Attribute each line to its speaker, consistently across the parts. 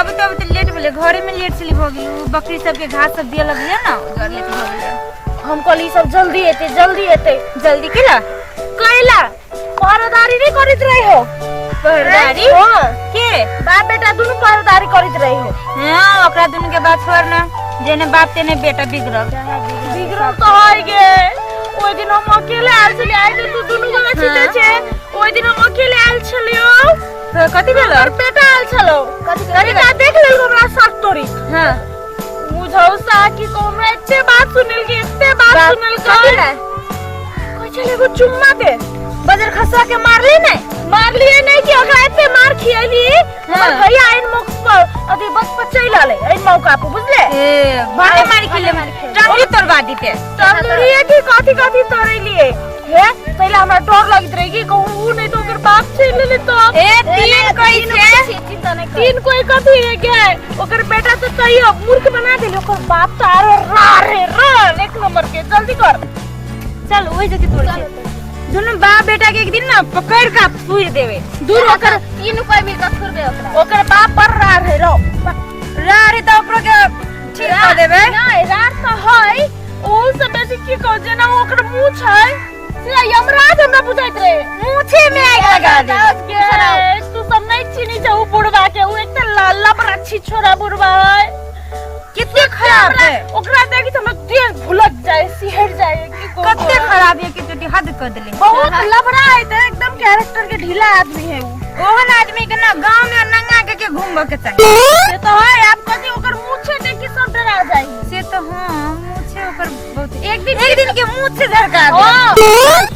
Speaker 1: आबे तो आबे लेट भेलै, घरे में लेट चली भऽ गेल। उ बकरी सबके घास सब दिअ लगलियै ने, ओहि दुआरे लेट भऽ गेलै।
Speaker 2: हम कहली सब जल्दी एते, जल्दी एते।
Speaker 1: जल्दी केला?
Speaker 2: कैला पहरेदारी नहीं करैत रहे हो?
Speaker 1: पहरेदारी?
Speaker 2: हाँ।
Speaker 1: के?
Speaker 2: बाप बेटा दुनू पहरेदारी करैत रहे हो।
Speaker 1: हाँ, ओकरा दुनू के बात छोड़ ना, जेने बाप तेने बेटा बिगड़ल।
Speaker 2: बिगड़ल तो है गे। ओहि दिन हम अकेले आयल छलियै, आइ तऽ तू दुनू गोरा छीटे छे। ओहि दिन हम अकेले आयल छलियौ।
Speaker 1: तो कथी भेल?
Speaker 2: और बेटा आयल छलौ।
Speaker 1: कथी कथी?
Speaker 2: बेटा देख लेलको हमरा साथ तोरी।
Speaker 1: हाँ।
Speaker 2: बुझौसा की कहू, हमरा एते बात सुनल के, एते बात सुनल
Speaker 1: कथी ला?
Speaker 2: कहै छलै एगो चुम्मा दे।
Speaker 1: बजर खसुआ के मारली नहीं?
Speaker 2: मारलिए नहीं कि ओकरा एते मार खियली। हमर
Speaker 1: हाँ।
Speaker 2: भैया आइन मौका पर अथी बस पर चलि आले एहि मौका पर, बुझले?
Speaker 1: ए भागे मारी खिले, टंगरी तोड़वा दीते।
Speaker 2: तंदूरी की कथी कथी तोड़ेलिए हे, पहले हमरा डर लगैत रहे कि कहूं ऊ नहीं तो ओकर बाप चलि लेले तो।
Speaker 1: ए तीन कोई छे।
Speaker 2: तीन कोई कथी रे गे? ओकर बेटा तो तैयो मूर्ख बना देली, ओकर बाप तो आरो रा रे रा एक नंबर के। जल्दी कर।
Speaker 1: चल ओहि जगह तोड़ के दुनू बाप बेटा के एक दिन ना पकड़ के पूर देवे।
Speaker 2: दूर ओकर
Speaker 3: तीन कोई मिलकर छोड़ दे ओकरा।
Speaker 2: ओकर बाप पर रा रे रो।
Speaker 1: रा रे तो ओकरो के ठीक कर देवे।
Speaker 2: नहीं, रार तो है, ओहू से बेसी की कहू, जेना ओकर मुंह छै से यमराज हमरा बुझाइत रहे।
Speaker 1: मुछे में आग लगा दे।
Speaker 2: गे, तू सब नहीं चीनी छे उ बुढ़वा के, उ एक त लाला पर अच्छी छोरा बुढ़वा है।
Speaker 1: कितने खराब है।
Speaker 2: ओकरा देखी त हमरा देह भुलक जाए, सिहर जाए की कहू।
Speaker 1: कते खराब है कि चोटी हद कर देले।
Speaker 2: बहुत लबड़ा है त, एकदम कैरेक्टर के ढीला आदमी है उ।
Speaker 1: ओहन आदमी के ना गांव में नंगा के के घूमबे के चाही।
Speaker 2: से तो है, आप कथी ओकर मुंह छे देखी सब डरा जाए।
Speaker 1: से तो हाँ, मुछे ओकर बहुत एक दिन, एक दिन के मुंह से झरका दे।
Speaker 2: हाँ,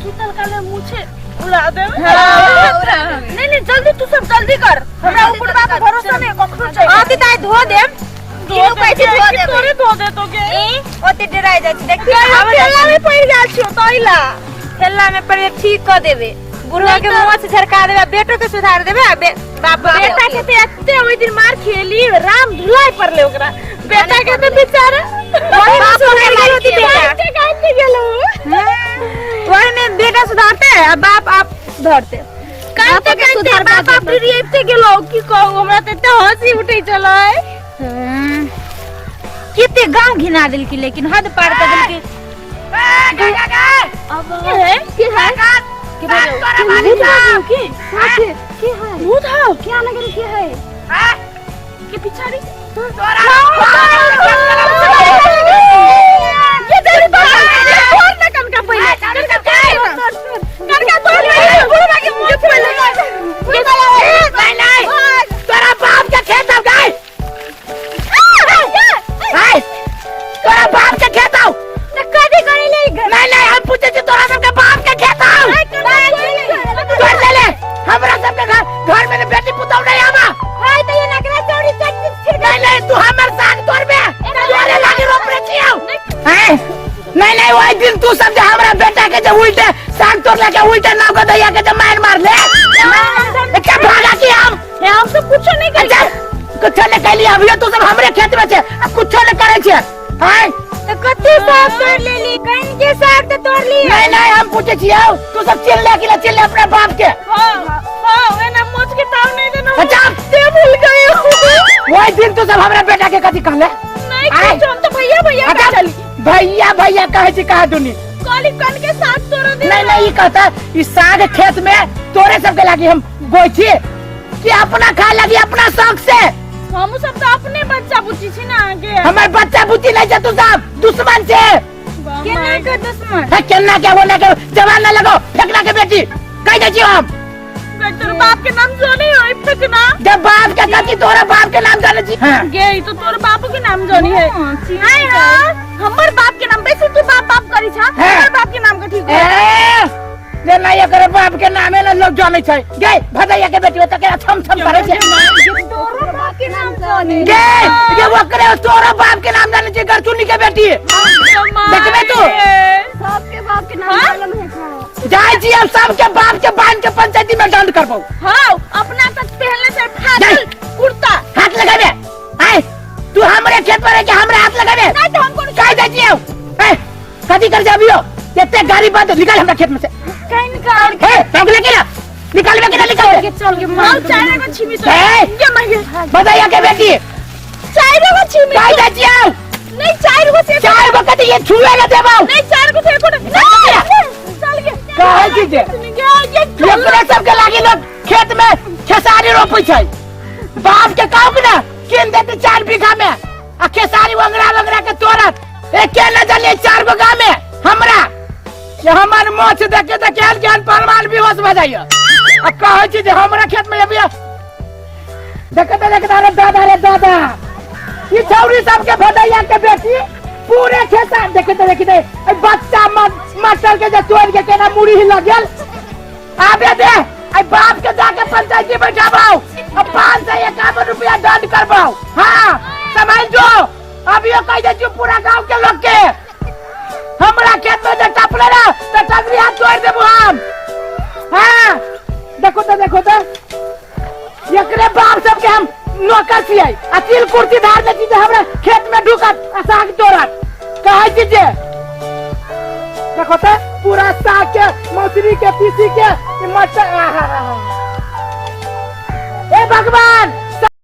Speaker 2: सुतल काले मुंह छे उड़ा दे।
Speaker 1: हाँ।
Speaker 2: नहीं नहीं, जल्दी तू सब जल्दी कर, हमरा उ बुढ़वा के भरोसा नहीं कखनो चाहिए।
Speaker 1: आती ताई धो देम।
Speaker 2: धो दे
Speaker 3: धो देबै।
Speaker 2: तोरे धो दे तो गे।
Speaker 1: ए ओते डराय जाइ छै देखी।
Speaker 2: ठेला में पड़ गेल छियो तैला।
Speaker 1: ठेला में पड़ ठीक क देबे, बुढ़वा के मुंह से झरका देबे, बेटो के सुधार देबे आ बाप
Speaker 2: बेटा के ते एते ओइ दिन मार खेली, राम धुलाई पड़ले ओकरा। बेटा के ते बेचारा
Speaker 1: वही में सुधार गेल होती बेटा।
Speaker 2: कांटे कांटे गेलो।
Speaker 1: वही में बेटा सुधारते आ बाप आप सुधारते।
Speaker 2: कांटे कांटे बाप आप रिएते गेलो की कहू, हमरा ते एते हंसी उठै छलै।
Speaker 1: किते गांव घिना देलकी, लेकिन हद पार कर देलकी।
Speaker 2: अब के है के है के भूत के के है भूत है क्या लगे के है के पिछाड़ी ये जल्दी तोड़ ना कनका पहिले, कनका तोड़, कनका तोड़ ना, बुढ़वा के मुंह पहिले।
Speaker 4: नहीं नहीं, तोरा बाप के खेत आउ गए। हाय, तोरा बाप के खेत आउ।
Speaker 1: त कथी करे ले?
Speaker 4: नहीं नहीं, हम पूछे छी तोरा सबके बाप के खेत आउ। तोड़ ले ले, हमरा सबके घर घर में बेटी पुतौ नहीं आवा।
Speaker 1: हाय त ये नकरा चौड़ी चट छिड़।
Speaker 4: नहीं नहीं, तू हमर साग तोड़बे, तोरे लागी रोपले छियौ। हैं? नहीं नहीं, ओहि दिन तू सब जे हमरा बेटा के जे उल्टे साग तोड़ला के उल्टे नाव के दैया के जे मार मार ले, क्या भागा की हम?
Speaker 2: हे, हम सब कुछो नहीं करी।
Speaker 4: अच्छा, कुछो नहीं कैली। अभियो तू सब हमरे खेत में छे आ कुछो नहीं करे छे। हैं?
Speaker 1: त कते साग तोड़ लेली? कहीं के साग त तोड़ ली।
Speaker 4: नहीं नहीं, हम पूछे छियौ तू सब चिल्ला के चिल्ला अपने बाप के।
Speaker 2: हां हां, एना मोच के ताव नहीं देना।
Speaker 4: अच्छा।
Speaker 2: ते भूल गए।
Speaker 4: वही दिन तू सब हमरा बेटा के कथी कहले?
Speaker 2: नहीं
Speaker 4: आय।
Speaker 2: कुछ, हम तो भैया भैया
Speaker 4: अच्छा,
Speaker 2: कह चली।
Speaker 4: भैया भैया कहे छी कहा दुनी?
Speaker 2: काली कन के साथ तोड़ दे।
Speaker 4: नहीं नहीं, ई कहता ई साग खेत में तोरे सबके लागी हम गोइ छी कि अपना खाए लागी अपना शौक से?
Speaker 2: हम सब तो अपने बच्चा बुच्ची छी ना आगे।
Speaker 4: हमर बच्चा बुच्ची नहीं छे, तू सब दुश्मन छे।
Speaker 1: केना के दुश्मन?
Speaker 4: हे, केना के वो ना के जवान ना लगो फेकना के बेटी कह दे छी हम।
Speaker 2: तोर बाप के नाम जाने है फेकना?
Speaker 4: जब बाप के कथी तोरा बाप के नाम जाने छी? हाँ।
Speaker 2: गे, ई तो तोर बाप के नाम जानी है।
Speaker 1: हाय
Speaker 2: हां, हमर बाप के नाम बेसी तू बाप बाप करी छा।
Speaker 4: हाँ।
Speaker 2: हमर बाप के नाम के ठीक है।
Speaker 4: ए, जे नहीं एकर बाप के नामे न लोग जाने छै। गे भदैया के बेटी ओत के छम छम करे छै।
Speaker 2: तोरो बाप के नाम जाने।
Speaker 4: गे गे ओकरे तोरा बाप के नाम जाने छै गरचुनी के बेटी। देखबे तू?
Speaker 3: सबके बाप के नाम मालूम है खा।
Speaker 4: जाइ छी अब सबके बाप के बांध के पंचायती में दंड करबो।
Speaker 2: हां, अपना तक पहनले से फाटल कुर्ता।
Speaker 4: हाथ लगाबे। आय, तू हमरे खेत पर है के हमरे हाथ लगाबे?
Speaker 2: नहीं तो हम कोनो
Speaker 4: कह जाइ छी ए, कथी कर जाबियो? एते गाड़ी बंद निकाल हमरा खेत में से।
Speaker 1: कहीं निकाल।
Speaker 4: हे, रोक ले के ना। निकालबे के ना निकालबे?
Speaker 2: गे चल गे मार
Speaker 3: चार गो छिमी तो
Speaker 4: ए
Speaker 3: ये मागे
Speaker 4: भदैया के बेटी
Speaker 3: चार गो छिमी
Speaker 4: कह दे छियौ
Speaker 3: नहीं चार गो से
Speaker 4: चार गो कथी ये छुए न देबौ
Speaker 3: नहीं चार गो से एको नहीं चल गे
Speaker 4: कहै छी जे
Speaker 3: ये ये
Speaker 4: एकरे सबके लागी लोग खेत में खेसारी रोपै छै। बाप के कहू कि ना कीन देते 4 बीघा में आ खेसारी वंगरा वंगरा के तोड़त। एके न जानिए 4 गो गाँव में हमरा ये हमर मोछ देखे देखे आयल ज्ञान परमान बेहोश भऽ जाइए। आ कहै छी जे हमरा खेत में अभी देखते देखते, अरे दादा रे दादा, ई छौरी सबके भदैया के बेटी पूरे खेत देखते देखते ए बच्चा मटर के जे तोड़ के केना मुड़ी हिल गेल। आबे दे आई बाप के, जाके पंचायती बैठाबाऊ अब 551 रुपया दंड करबाऊ। हाँ, समझ जो, अभी कह दे छी पूरा गांव के लोग के, हमरा खेत में जे टपले ना तो टंगरी हाथ तोड़ देबो हम। हाँ, देखो तो, देखो तो, एकरे बाप सबके हम नौकर छियै आ तिल कुर्ती धार ले छी जे हमरा खेत में ढुकत आ साग तोड़त। कहै छी जे देखो तो पूरा साग के, मौसरी के, तीसी के, ई मटर, आहा। हे भगवान!